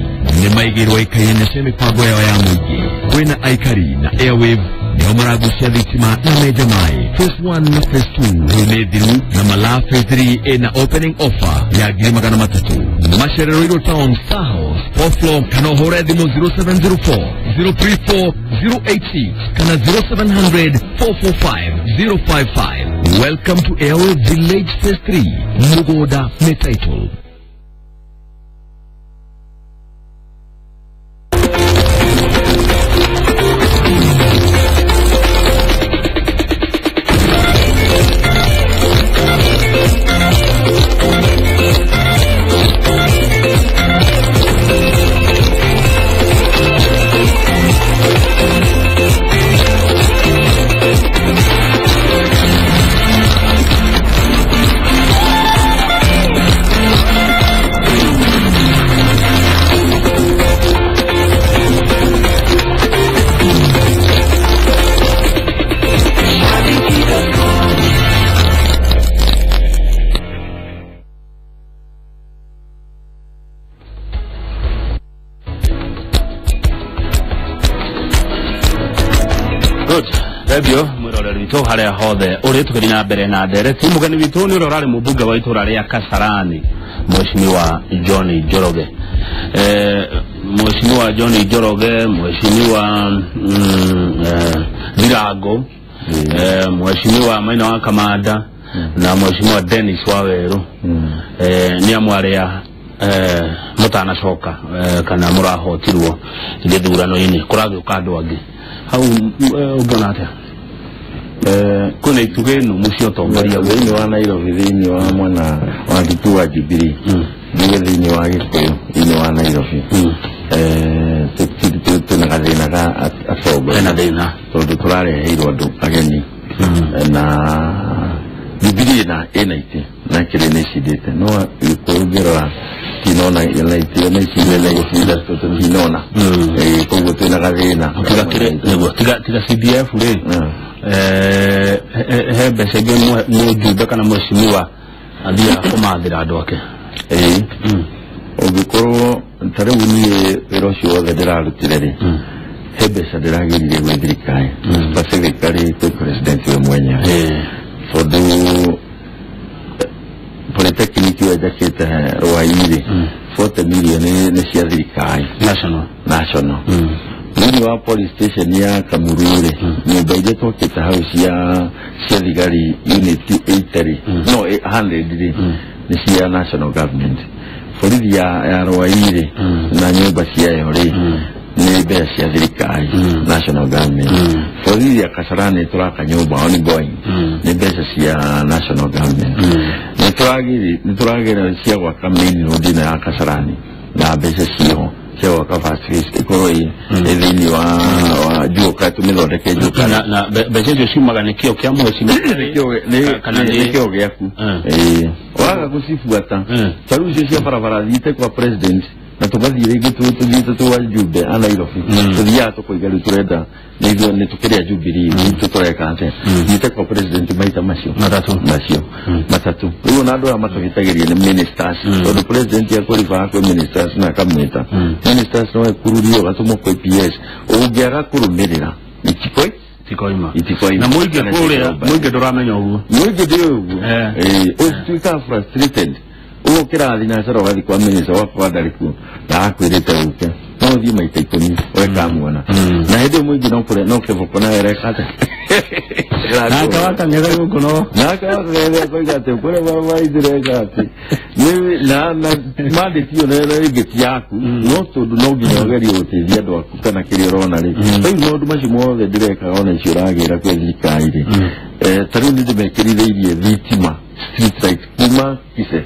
nĩ maigĩrwo ikaine cia mĩbango yao ya mũingĩ. Kwĩna aikari na Airwave nĩo maragucia thitima na menja maĩ. Phase 1 na Phase 2 rĩu nĩ thiru, na Malaa Phase 3 ĩna opening offer ya 300,000. Macerero Town, Star House, fourth floor, kana ũhũre thimũ 0704 034 086 kana 0700 445 055. Welcome to Airwave Village Phase 3. Mũgũnda nĩ title. Thengiũ mwĩroreri witũ harĩa hothe ũrĩ, tũgĩthiĩ na mbere na ndereti. Mũgeni witũ nĩ ũrĩa ũrarĩ mũmbunge wa itũra rĩa Kasarani, Mheshimiwa John Njoroge. Mheshimiwa John Njoroge, Mheshimiwa Ndirango, Mheshimiwa Maina wa Kamanda na Mheshimiwa Dennis Waweru nĩ amwe arĩa mũtanacoka kana mũrahotirwo gĩthurano-inĩ, kũragĩũka andũ angĩ hau. Ũngĩona atĩa kwĩna itugĩ nũmũ cia ũtongoria thĩinĩ wa Nairobi, thĩinĩ wa mwena wa Gitu wa Jubilee, nĩguo thĩinĩ wa Gĩkũyũ, thĩinĩ wa Nairobi twĩna gathĩna ka atongoria, hena thĩna tondũ tũrareheirwo andũ ageni na Jubilee ĩna itĩ na kĩrĩ nĩ icindĩte, no Gĩkũyũ ngĩrora tinona ĩna itĩ na icindĩte na gũcinda tũtinona, koguo twĩna gathĩna. Tiga CDF rĩ, he mbeca ingĩ mũjumbe kana mheshimiwa athiaga kũmathĩra andũ ake? Ĩĩ, ũngĩkorwo ta rĩu niĩ wĩra ũcio wothe ndĩrarutire rĩ, he mbeca ndĩragĩrire gwĩ thirikari, specifically kwĩ president we mwenyewe, tondũ polytechnic ĩyo njakĩte Rwai-rĩ, 40 million nĩ cia thirikari national. Thĩinĩ wa police station ya Kamuru-rĩ, nyũmba iria twakĩte hau cia thigari unit 80 no 100 rĩ, nĩ cia national government. Borithi ya Rwai-rĩ na nyũmba ciayo rĩ, nĩ mbeca cia thirikari, national government. Borithi ya Kasarani tũraka nyũmba ongoing, nĩ mbeca cia national government. Nĩ tũragĩra cia gwaka main road ĩno ya Kasarani. Na mbeca ciho cia gwaka first phase ĩkorwo ĩ thĩinĩ wa Juoka, tũmĩthondeke Juoka. Na mbeca icio ciumaga nĩ kĩo kĩa mheshimiwa nĩ kĩo gĩaku. Waga gũcibuata ta rĩu icio cia barabara thiĩte kwa president na tũgathiĩ rĩngĩ tũthiĩte twa Jumbe a Nairobi, tũthiaga tũkoiga rĩu tũrenda nĩ ithuĩ nĩ tũkĩrĩa Jubilee itũ tũreka atĩa, thiĩte kwa president maita macio macio matatũ. Rĩu ona andũ aya matũhĩtagĩria nĩ ministers, tondũ president akũribaga kwĩ ministers na akamwĩta ministers, no ekururio gatũmwo kwĩ PS, ũngĩaga kũrũmĩrĩra itikoima na mũingĩ kũrĩa mũingĩ ndũramenya ũguo, mũingĩ ndĩũĩ ũguo, ũtuĩkaga frustrated ũgũkĩra thinacara ũgathiĩ kwa minister wakwa ndarĩ kuo na akwĩrĩte ũke, no ũthiĩ maita 10 ũrekamuona, na hĩndĩ ĩyo mũingĩ no kĩboko nawe ĩreka atĩa nake wakang'etha gũkũ no nake wakang'etha akoiga atĩ kũrĩa barabara ithireka atĩ na mandate ĩyo na rĩngĩ ti yaku, no tondũ no nginya ũgerie gũteithia andũ aku kana kĩrĩa ũrona rĩ. Rĩu maũndũ macio mothe ndĩrekaga ona icio ũragĩra kwĩ thirikari rĩ, ta rĩu nĩ ndĩmekĩrithĩirie thitima street light kuma Kise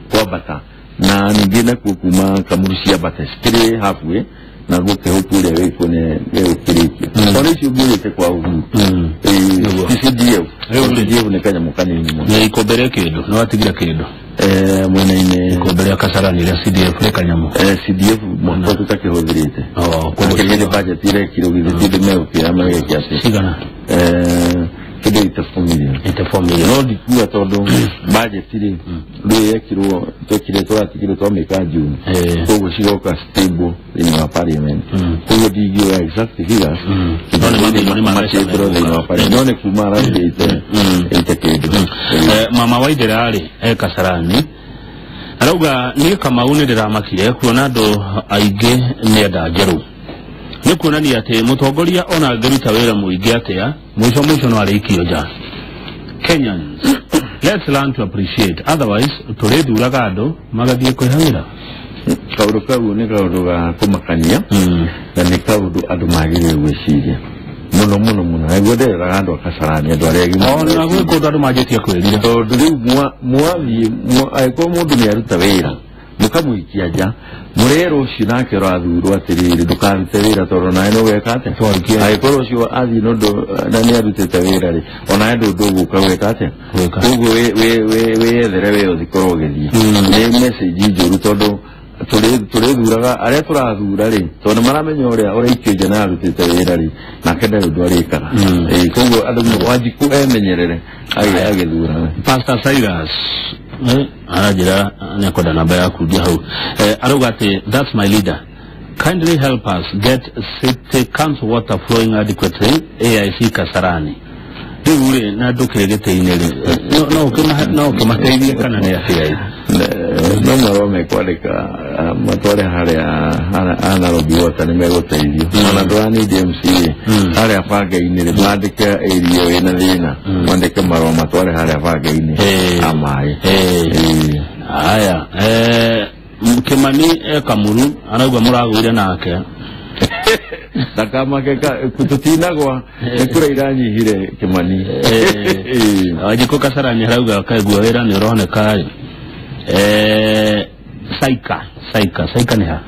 kwambata na ningĩ nakuo kuma Kamuru ciambata cikĩrĩ halfway na gũkĩhũku ũrĩa wĩkuo nĩ gũkĩrĩkia ona icio ngĩrĩte kwa Uhuru. CDF CDF nĩ kanyamũ kanini mũno, nĩ ikũmbĩ rĩ kĩndũ nĩ watigire kĩndũ mwena-inĩ ikũmbĩ rĩa Kasarani rĩa CDF rĩ kanyamũ CDF mwaka tũtakĩhũthĩrĩte kĩrĩa nĩ budget irekirwo githĩ ti ndĩ megũkĩra mageke atĩ cigana kĩndũ 84 million 84 million no ndikuga tondũ budget rĩ rĩu yekirwo twekire tũratigire twamĩka June, koguo cigoka stable thĩinĩ wa parliament, koguo ndingiuga exact figures matĩtwo thĩinĩ wa parliament, no nĩ kuma arambĩte ĩte kĩndũ. Mama Waithera rĩ e Kasarani arauga niĩ Kamau nĩ ndĩramakire kuona andũ aingĩ nĩ enda njerũ, nĩ kuonania atĩ mũtongoria ona angĩruta wĩra mũingĩ atĩa mũico mũico no arĩikio nja. Kenyans, let's learn to appreciate, otherwise tũrĩthuraga andũ magathiĩ kwĩhang'ĩra. Kaũndũ kau nĩ kaũndũ ga kũmakania na nĩ kaũndũ andũ magĩrĩire gwĩciria mũno mũno mũno, nĩguo ndĩreraga andũ a Kasarani andũ arĩa agima ona gwĩ kũndũ andũ manjĩtie kwĩrira, tondũ rĩu mwathiĩ angĩkorwo mũndũ nĩ aruta wĩra mũkamũikia nja mũrerwo ũcio nake ũrathurwo atĩrĩrĩ ndũkarute wĩra tondũ nawe nĩ ũgeka atĩa, angĩkorwo ũcio athiĩ na nĩ arutĩte wĩra rĩ onawe ndũgũka gwĩka atĩa, koguo wĩyethere wĩra ũthikorwo ũgĩthiĩ. Nĩ message njũru tondũ tũrĩthuraga arĩa tũrathura rĩ tondũ maramenya ũrĩa ũraikio nja na arutĩte wĩra rĩ nake ndarĩ ũndũ arĩkaga, koguo andũ Wanjikũ emenyerere agĩthura. Pastor Cyrus aranjĩra nĩ akwenda namba yaku ndia hau, arauga atĩ that's my leader, kindly help us get city council water flowing adequately AIC Kasarani. Rĩu rĩ na ndũkĩrĩ gĩtĩ-inĩ rĩ no ũkĩmateithie kana nĩ atĩa? No marũa mekwandĩka matware harĩa a Nairobi Water nĩ megũteithio, ona ndũranindi MC rĩ harĩa banga-inĩ rĩ mandĩke area ĩna thĩna mandĩke marũa matware harĩa banga-inĩ a maĩ. Haya, Kimani e Kamuru arauga mũragũire nake ndakamake tũtinagwa nĩ kura iranyihire Kimani. Wanjikũ Kasarani arauga kaigua wĩra nĩ ũroneka rĩ. Saika Saika Saika nĩ ha?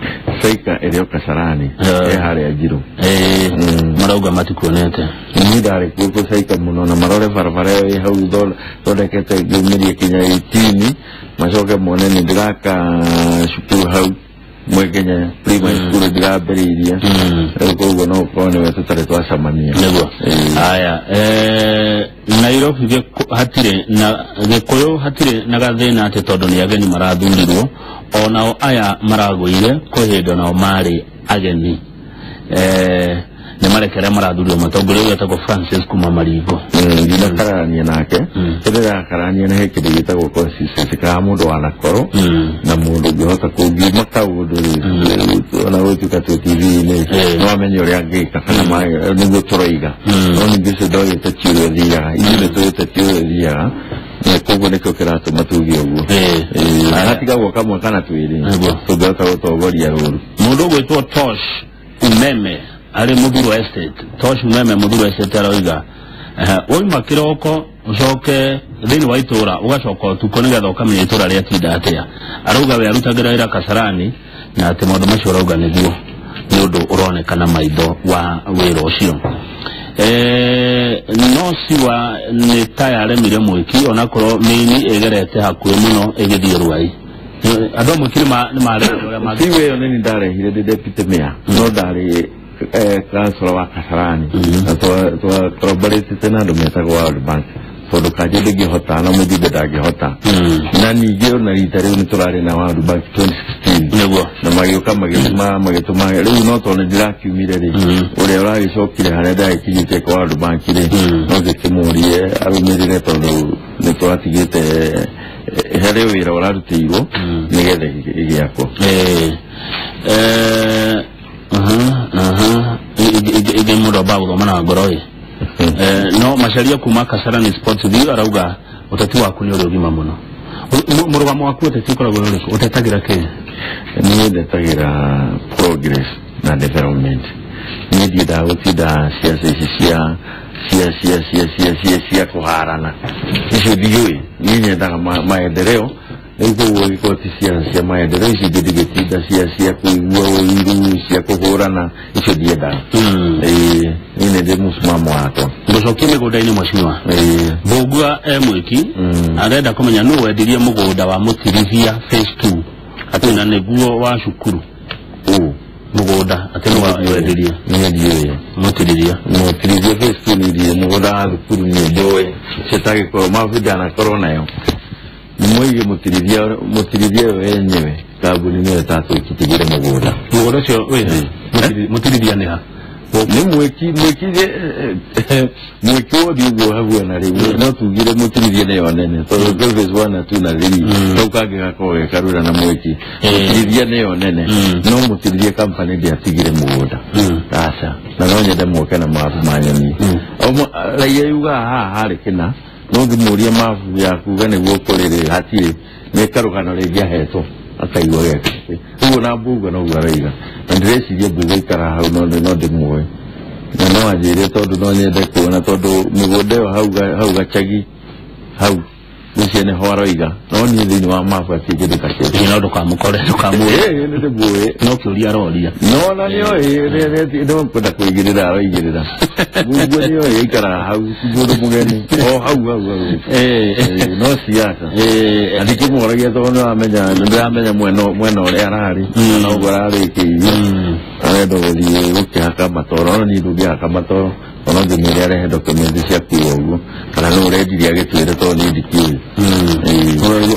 Saika ĩrĩ o Kasarani ĩ harĩa Njirũ. Marauga matikuonete. Niĩ ndarĩ kuo kũ Saika mũno na marore barabara ĩyo ĩ hau thondekete ngiumĩrie kinya 18 macoke mone nĩ ndĩraka cukuru hau Mwekenya primary school ndĩrambĩrĩirie, rĩu koguo no ũkorwo nĩwe tũtarĩ twacemania. Nĩguo. Haya, Nairobi hatirĩ na Gĩkũyũ hatirĩ na gathĩna atĩ tondũ nĩ ageni marathurirwo, onao aya maragũire kwĩ hĩndĩ onao marĩ ageni, nĩ marekere marathurirwo matongoria ũyũ etagwo Francis kuma Marigo. Ndinakararania nake, hĩndĩ ndĩrakararania na he kĩndũ gĩtagwo consistency kana mũndũ wanakorwo na mũndũ ũngĩhota kũngiuma kaũndũ rĩ ona gũtuĩka twĩ TV-inĩ no amenye ũrĩa angĩka kana nĩguo tũroiga, no ningĩ ũcio ndoĩ ũteti ũrĩa ũthiaga, ithuĩ nĩ tũĩ ũteti ũrĩa ũthiaga, koguo nĩkĩo kĩratũma tuge ũguo. Hatigagwo kamwe kana twĩrĩ tũngĩhota gũtongoria rũru. Mũndũ ũgwĩtwo Tosh Umeme arĩ Muthurwa Estate, Tosh Umeme Muthurwa Estate aroiga wauma kĩroko ũcoke thĩinĩ wa itũra ũgacoka ũtukũ nĩgetha ũkamenya itũra rĩatinda atĩa. Arauga we arutagĩra wĩra Kasarani Na atĩ maũndũ macio ũrauga nĩguo nĩ ũndũ ũronekana maitho wa wĩra ũcio. No siwa nĩ ta yaremire mwĩki onakorwo mĩini ĩgerete hakuhĩ mũno ĩgĩthiĩ Ruai. Andũ a mwĩki nĩ maremire ũrĩa mangĩ. Siwe ĩyo nĩ ndarehire ndĩ deputy mayor no ndarĩ councillor wa Kasarani na twacollaboratĩte na andũ metagwo World Bank tondũ kanjũ ndĩngĩhota na mũjumbe ndangĩhota na ningĩ ona rita rĩu nĩ tũrarĩ na World Bank 2016 nĩguo na magĩũka magĩtũma rĩu no tondũ ndĩrakiumire rĩ ũrĩa ũragĩcokire harĩa ndagĩkinyĩte kwa World Bank rĩ no ngĩkĩmũrie arũmĩrĩre tondũ nĩ twatigĩte harĩ wĩra ũrarutĩirwo nĩgetha ĩgĩakwo. Ige mũndũ ambaga gũthoma na ngoro ĩ. No Macharia kuma Kasarani Sports View arauga ũteti waku nĩ ũrĩ ũgima mũno. Mũrũgamo waku ũteti ũkoragwo ũrĩkũ? Ũtetagĩra kĩ? Niĩ ndetagĩra progress na development. Niĩ ndiendaga gũtinda ciaca ici cia cia cia cia cia cia cia kũharana icio ndiũĩ. Niĩ nyendaga maendeleo. Rĩu koguo angĩkorwo ti ciaca cia maendeleo ici ingĩ ndigĩtinda cia kũigua ũiru cia kũhũrana icio ndiendaga. Niĩ nĩ ndĩ mũsimamo wakwa. Ngũcokie mĩgũnda-inĩ mheshimiwa. Mbũgua e mwĩki arenda kũmenya nũ wendirie mũgũnda wa Mũtirithia phase 2 atĩ na nĩguo wa cukuru. Mũgũnda atĩ nĩ wendirie. Niĩ ndiũĩ. Mũtirithia. Mũtirithia phase 2 nĩ ndiũĩ mũgũnda wa thukuru niĩ njũĩ citagĩkorwo mabu ndanakorwo nayo. Mũige mũtirithia wenyewe kambuni nĩyo ĩtatũkitigĩre mũgũnda. Mũgũnda ũcio wĩ Mũtirithia nĩ ha? Nĩ mwĩki mwĩki wothe ũguo haguana rĩu no tugire Mũtirithia nĩyo nene tondũ kwĩ phase 1 na 2 na 3 kau kangĩ gakoragwo ge karura na mwĩki. Mũtirithia nĩyo nene no Mũtirithia company ndĩatigire mũgũnda. Aca na no nyende moke na mabu manyoni. Raia yugaga haha harĩ kĩna no ngĩmũria mabu ya kuga nĩguo kũrĩ rĩ hatirĩ nĩ karũgano rĩngĩ ahetwo akaigua geke ũguo na Mbũgua noguo araiga na ndĩreciria Mbũgua ikara hau no ndĩmuoe na no anjĩre tondũ no nyende kuona tondũ mĩgũnda ĩyo hau gacagi hau ũcio nĩho aroiga no niĩ thĩinĩ wa mabu hatirĩ kĩndũ ta kĩu. No ndũkamũkore ndũkamũĩ. Nĩ ndĩmũĩ. No kĩũria aroria. No na nĩoĩ no kwenda kũigĩrĩra aroigĩrĩra. Mbũgua nĩoĩ aikaraga hau ti mũndũ mũgeni o hau hau hau. No siasa. Ndikĩmũragia tondũ nĩndĩramenya mwena ũrĩa ararĩ na ũguo ararĩkĩirie arenda gũthiĩ gũkĩhaka matoro no niĩ ndũngĩhaka matoro ona ngĩmwĩre arehe document cia kuga ũguo kana no ũrendirie agĩtwĩre tondũ niĩ ndikĩũĩ.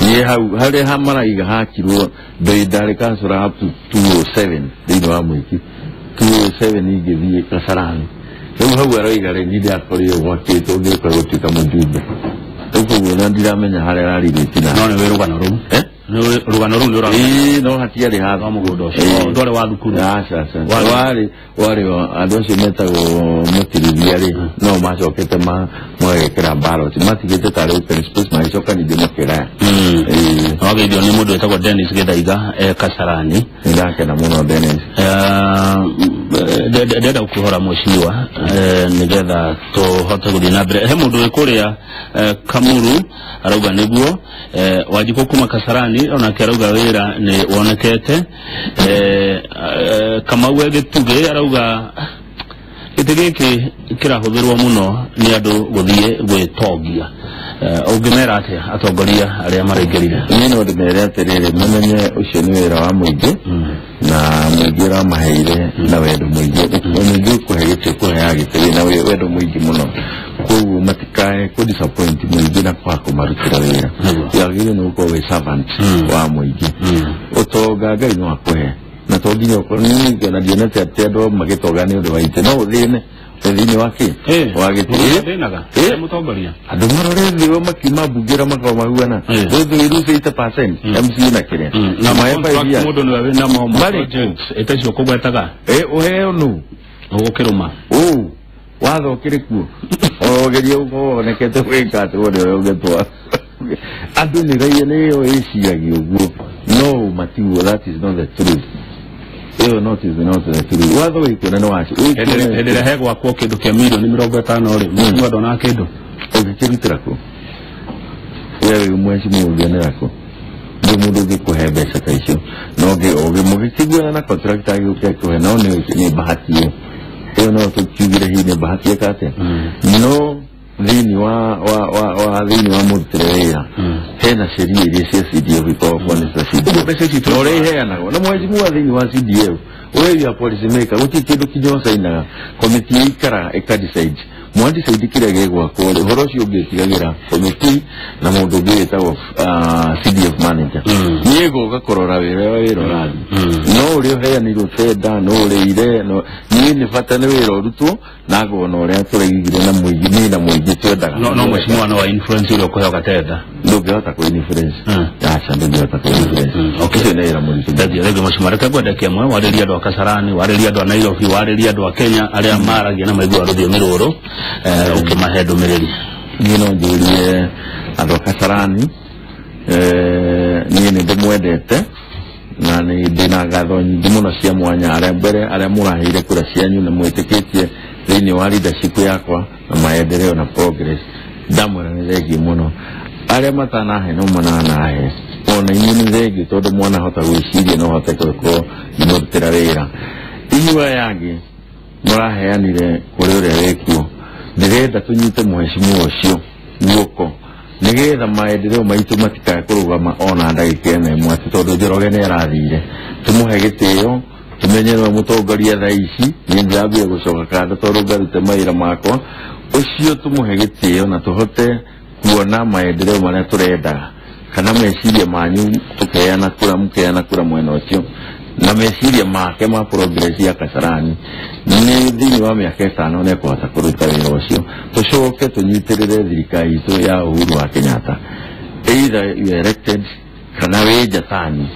Niĩ hau harĩa maraiga hakirwo ndarĩ councillor up to 207 thĩinĩ wa mwĩki 207 ingĩthiĩ Kasarani rĩu hau aroiga rĩ niĩ ndiakorirwo gwakĩtwo ngĩũka gũtuĩka mũjumbe rĩu koguo na ndiramenya harĩa ararigĩti na no nĩ wĩ rũgano rũu. Rũgano rũu nĩ ũrarĩ. No hatiarĩ ha mũgũnda ũcio ndwarĩ wa thukuru. Aca aca warĩ andũ acio metagwo Mũtirithia rĩ no macokete magekĩra ballot matigĩte tarĩ open space magĩcoka ningĩ makĩgaya. Wageithio nĩ mũndũ wĩtagwo Dennis Gĩthaiga e Kasarani. Nĩndakena mũno Dennis. Ndĩrenda gũkũhora mheshimiwa nĩgetha tũhote gũthiĩ na mbere. He mũndũ wĩ kũrĩa Kamuru arauga nĩguo Wanjikũ kuma Kasarani onake arauga wĩra nĩ wonekete. Kamau e Gĩtugĩ arauga gĩtĩ gĩkĩ kĩrahũthĩrwo mũno nĩ andũ gũthiĩ gwĩtongia. Ũngĩmera atĩa atongoria arĩa maraingĩrire? Niĩ no ndĩmere atĩrĩrĩ mamenye ũcio nĩ wĩra wa mũingĩ na mũingĩ ũramaheire na wendo mũingĩ. Mũingĩ ũkũhe gĩtĩ ũkũheaga gĩtĩ wĩna wendo mũingĩ mũno koguo matikae kũ disappoint mũingĩ na kwaga kũmarutĩra wĩra. Wagĩrĩirwo nĩ gũkorwo wĩ servant wa mũingĩ. Ũtonga Ngai no akũhe na to nginya ũkorwo niĩ ona ndionete atĩ andũ magĩtonga nĩ ũndũ wa itĩ no ũthĩne thĩinĩ wa kĩ wa gĩtĩ mũtongoria andũ marore thĩ makiuma mbunge ũrĩa makoragwo mahuana rĩu thĩ 80% MCA na kĩrĩa na mahe 5 years mũndũ nĩwe wĩna projects ĩta icio kũgwetaga ũheo nũ ũgũkĩrũma watho ũkĩrĩ kuo ogeria ũkorwo wonekete gwĩka atĩ wone ũrĩa ũngĩtwara andũ nĩ raia nĩyo ĩciragia ũguo no matiguo that is not the truth. Ĩyo not is not the truth. Watho wĩkuo na nĩ wacio hĩndĩ ĩrĩa hegwakwo kĩndũ kĩa mirioni 50 rĩ mheshimiwa ndonaga kĩndũ ũngĩkĩrutĩra kũ we wĩ mheshimiwa ũngĩonera kũ ndĩ mũndũ ũngĩkũhe mbeca ta icio na No mũgĩkĩiguana na contractor agĩũke akũhe no nĩ bahati ĩyo no tũkiugire hihi nĩ bahati ĩka atĩa no thĩinĩ wa thĩinĩ wa mũrutĩre wĩra hena sheria iria cia CDF ikoragwo nĩ cia CDF na ũrĩa iheanagwo na mheshimiwa thĩinĩ wa CDF ũrĩa ya policy maker gũtirĩ kĩndũ kinya ũcainaga komiti ĩikaraga ĩka decide mwadecide kĩrĩa gĩgwakwo rĩ ũhoro ũcio ũngĩ ũtigagĩra komiti na mũndũ ũngĩ wĩtagwo CDF manager niĩ ngũka kũrora wĩra ũrĩa wĩra ũrathiĩ no ũrĩa ũheanirwo tenda no ũrĩire niĩ nĩ bata nĩ wĩra ũrutwo na ngona ũrĩa tũraigire na mũingĩ niĩ na mũingĩ twendaga no mheshimiwa no influence ũrĩa ũkũheo gatenda ndũngĩhota kũ influence aca ndũngĩhota kũ influence ũcio nĩ wĩra mũritũ. Thengiũ mheshimiwa reke ngwende kĩmwe warĩrie andũ a Kasarani warĩrie andũ a Nairobi warĩrie andũ a Kenya arĩa maragia na maiguaga rũthiomi rũrũ ũkĩmahe ndũmĩrĩri. Niĩ no njũrie andũ a Kasarani niĩ nĩ ndĩmwendete na nĩ ndĩna ngatho nyingĩ mũno cia mwanya arĩa mbere arĩa mũraheire kura cianyu na mwĩtĩkĩtie thĩinĩ wa leadership yakwa na maendeleo na progress ndamwĩra nĩ thengiũ mũno arĩa matanahe no mananahe ona inyuĩ nĩ thengiũ tondũ mwanahota gwĩciria no hote gũkorwo ngĩmũrutĩra wĩra inyuĩ aya angĩ mũraheanire kũrĩ ũrĩa wĩkuo ndĩrenda tũnyite mheshimiwa ũcio guoko nĩgetha maendeleo maitũ matikae kũrũgama ona ndagĩka ĩno ĩmwe atĩ tondũ Njoroge nĩ arathire tũmũhe gĩtĩo tũmenye nĩwe mũtongoria thaa ici niĩ ndĩrambire gũcoka kando tondũ ngarute mawĩra makwa ũcio tũmũhe gĩtĩo na tũhote kuona maendeleo marĩa tũrendaga kana meciria manyu tũkeana kura mũkeana kura mwena ũcio na meciria make ma progress ya Kasarani nĩ thĩinĩ wa mĩaka ĩtano nĩ ekũhota kũruta wĩra ũcio tũcoke tũnyitĩrĩre thirikari itũ ya Uhuru wa Kenyatta either you elected kana wĩ njatani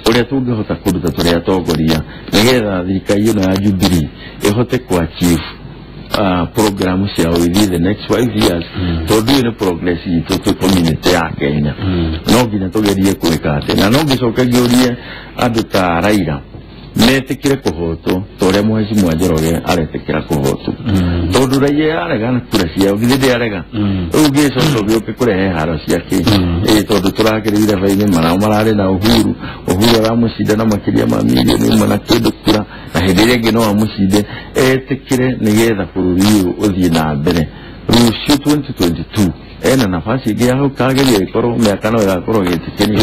ũrĩa tũngĩhota kũruta tũrĩ atongoria nĩgetha thirikari ĩno ya Jubilee ĩhote kũ achieve program ciao within the next 5 years tondũ ĩyo nĩ progress itũ twĩ community ya Kenya no nginya tũgerie gwĩka atĩ na no ngĩcoke ngĩũrie andũ ta Raila metĩkĩre kũhotwo ta ũrĩa mheshimiwa Njoroge aretĩkĩra kũhotwo tondũ raia arega na kura ciao githĩ ndĩarega rĩu ngĩcoka ũgĩũke kũrehe haro ciake ĩ tondũ tũrakĩrĩire bainĩ marao mararĩ na Uhuru Uhuru aramũcinda na makĩria ma mirioni ĩmwe na kĩndũ kura na hĩndĩ ĩrĩa ĩngĩ no amũcinde etĩkĩre nĩgetha bũrũri ũyũ ũthiĩ na mbere rũciũ 2022 ena nafasi ĩngĩ ya gũkageria ĩkorwo mĩaka no ĩgakorwo ĩgĩtĩkĩria.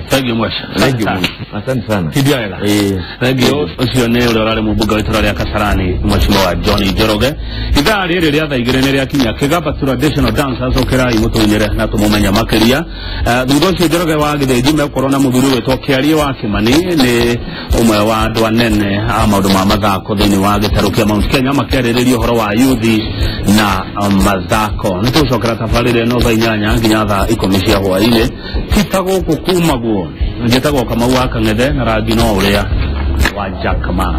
Thengiũ mwesha. Thengiũ mũno. Asante sana. Tindia wega. Thengiũ ũcio nĩ ũrĩa ũrarĩ mũmbunge wa itũra rĩa Kasarani mheshimiwa John Njoroge. Ithaa rĩrĩ rĩa thaa igĩrĩ nĩ rĩakinya Kĩgamba Traditional Dancers ũkĩrai mũtũinĩre na tũmũmenye makĩria. Thutha ũcio Njoroge wa Gĩthĩnji megũkorwo na mũthuri wĩtwo Kĩarie wa Kĩmani nĩ ũmwe wa andũ anene a maũndũ ma mathako thĩinĩ wa gĩtarũ kĩa Mount Kenya makĩarĩrĩria ũhoro wa yuthi na mathako. Nĩ tũgũcokera tabarĩra ĩno thaa 8 nginya thaa 10 cia hwaĩ-inĩ ti ta gũkũ kumagwo njĩtagwo Kamau wa Kang'ethe na rangi no ũrĩa wa Jack Ma.